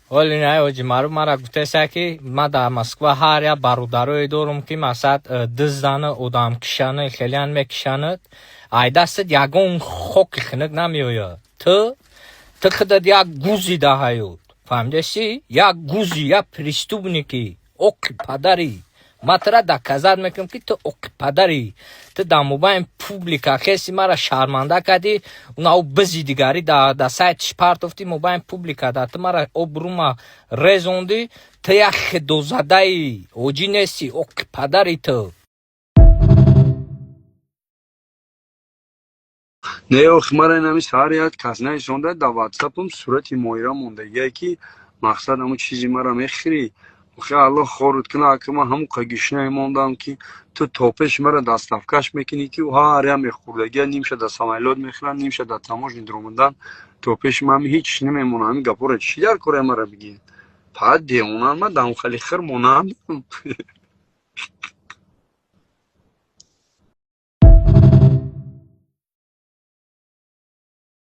Оли не, оҷи маъруф мара гуфтеса, ки ма дар Москва ҳар як бародарое дорум, ки масалан, дузданы, одамкишаны, хелеан мекишанад. Ай дастат ягон хоки хунук намеояд. Ту худат як гузи да ҳаёт, фаҳмидеси? Як гузи, як преступники, оқи падари. Ма тура доказать мекунам, ки ту оқи падари. Ту дар мобайни публика хеси мара шарманда кардӣ. Унау бизи дигарӣ да сайтиш партофтӣ мобайни публика, да ту мара обрӯма резондӣ. Ту як худозадаи оҷӣ нестӣ, оқи падари ту. Не, охи, мара инами саҳар як кас наишонда дар ватсапам сурати Моира мондагие, ки мақсад ҳамун чизи мара мехӯрӣ. Охи, Аллоҳ хорут кунад, ака, ман ҳамун қагишнае мондам, ки ту то пеши мара доставкаш мекунӣ, ки ҳар як мехӯрдагия нимша дар самолёт мехӯранд, нимша дар таможни дуромадан, то пеши ман ҳеч намемонад. Ҳамин гапҳоро чӣ дар кораи мара бигӯед? Фақат девонанд, ман дамхали хир монандам.